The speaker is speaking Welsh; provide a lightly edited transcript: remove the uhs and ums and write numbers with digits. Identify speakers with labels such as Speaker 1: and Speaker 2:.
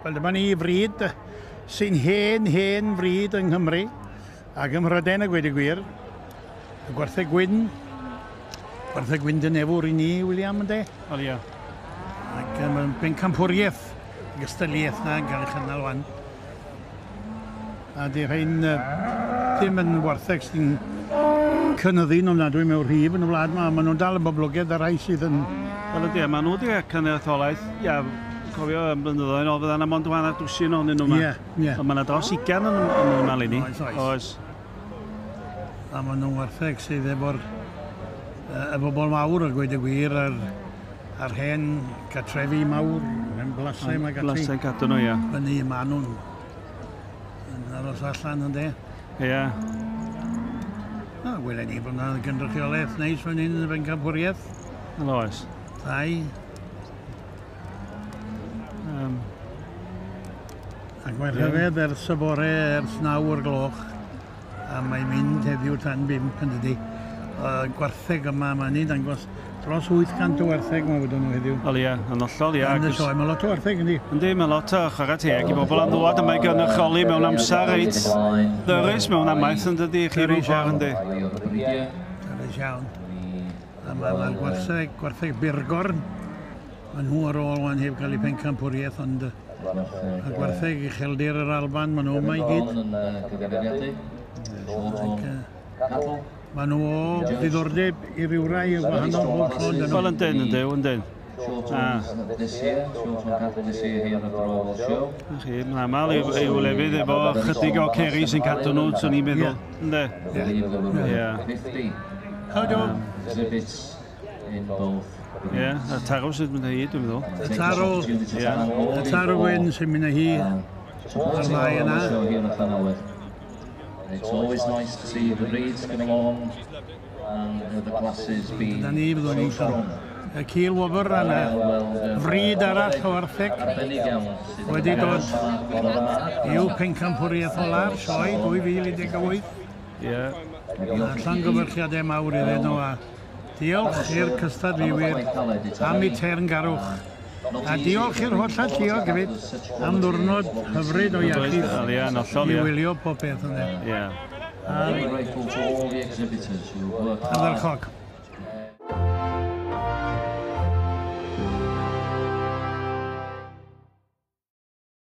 Speaker 1: Wel, dyma ni frid sy'n hen, hen frid yng Nghymru ac ym Mhrydain a gweud y gwir. Y gwartheg gwyn, gwartheg gwyn Dynefwr i ni, William, yndê?
Speaker 2: Wel, ia.
Speaker 1: Ac mae'n bencampwriaeth, y gystadleuaeth 'na yn cael ei chynnal wan. A di rhain ddim yn wartheg sy'n cynyddu'n ofnadwy mewn rhif yn y wlad yma, maen nhw'n dal yn boblogaidd ar rai sydd yn.
Speaker 2: Wel ydy, maen nhw wedi cael etholaeth, ia, cofio yn blynyddoedd yn ôl, fydda yna mond hanner dwsin ohonyn nhw yma.
Speaker 1: Ie, ie.
Speaker 2: Ond mae yna dros 20 yn yma eleni.
Speaker 1: Oes, oes.
Speaker 2: Oes.
Speaker 1: A maen nhw'n wartheg sydd efo'r y bobl mawr, a gweud y gwir, a'r hen gatrefi mawr, hen blasau mae gati.
Speaker 2: Blasau'n cadw nhw, ia.
Speaker 1: Fyny, maen nhw'n yn aros allan, yndê?
Speaker 2: Ia.
Speaker 1: Na, welen ni bod yna gynrychiolaeth neis fan hyn yn y bencampwriaeth.
Speaker 2: Wel oes.
Speaker 1: Thai. Ac mae'n rhyfedd ers y bore, ers 9 o'r gloch, a mae'n mynd heddiw tan 5 yn dydi. Gwartheg yma, mae'n ni'n dangos dros 800 o wartheg mae wedi nhw heddiw.
Speaker 2: Wel ie, yn hollol, ie.
Speaker 1: Yn y sioe, mae lot o wartheg yndi.
Speaker 2: Yndi, mae lot o chwarae teg i bobl am ddwad yma i gynrychioli mewn amser reit ddyrus mewn amaeth yn dydi, chi mewn ffordd yndi.
Speaker 1: Dyrus iawn. A mae'r ma gwartheg, gwartheg Burgorn, maen nhw ar ôl wan heb gael eu pencampwriaeth, ond y gwartheg ucheldir yr Alban, maen nhw yma i gyd. Ac, maen nhw o ddiddordeb i rywrai o wahanol bob tro, ynddyn nhw?
Speaker 2: Wel, yndyn, yndyn, yndyn. Na chi, mae'n aml i'w, i'w lefydd efo chydig o ceri sy'n cadw nhw, swn i'n meddwl. Ynddi? Ie.
Speaker 1: How do?
Speaker 2: Ie, y tarw sydd mynd â hi, dwi'n meddwl.
Speaker 1: Y tarw, y tarw wyn sy'n mynd â hi a'r ddau yna.
Speaker 3: It's always nice to see the breeds come along and the classes be
Speaker 1: Dyna ni, fyddwn ni'n
Speaker 3: so strong.
Speaker 1: Y cil wobr yna, frid arall o wartheg wedi dod i'w pencampwriaeth ola'r sioe 2018.
Speaker 2: Ie.
Speaker 1: A llongyfarchiadau mawr iddyn nhw a diolch i'r cystadleuwyr am eu teyrngarwch. A diolch i'r holl alluog hefyd am ddwrnod hyfryd o iachus
Speaker 2: Wel, ie, yn hollol,
Speaker 1: i
Speaker 2: ie.
Speaker 1: wylio pob peth yna.
Speaker 2: Ie.
Speaker 3: Very grateful to all the exhibitors who worked hard
Speaker 1: Ardderchog.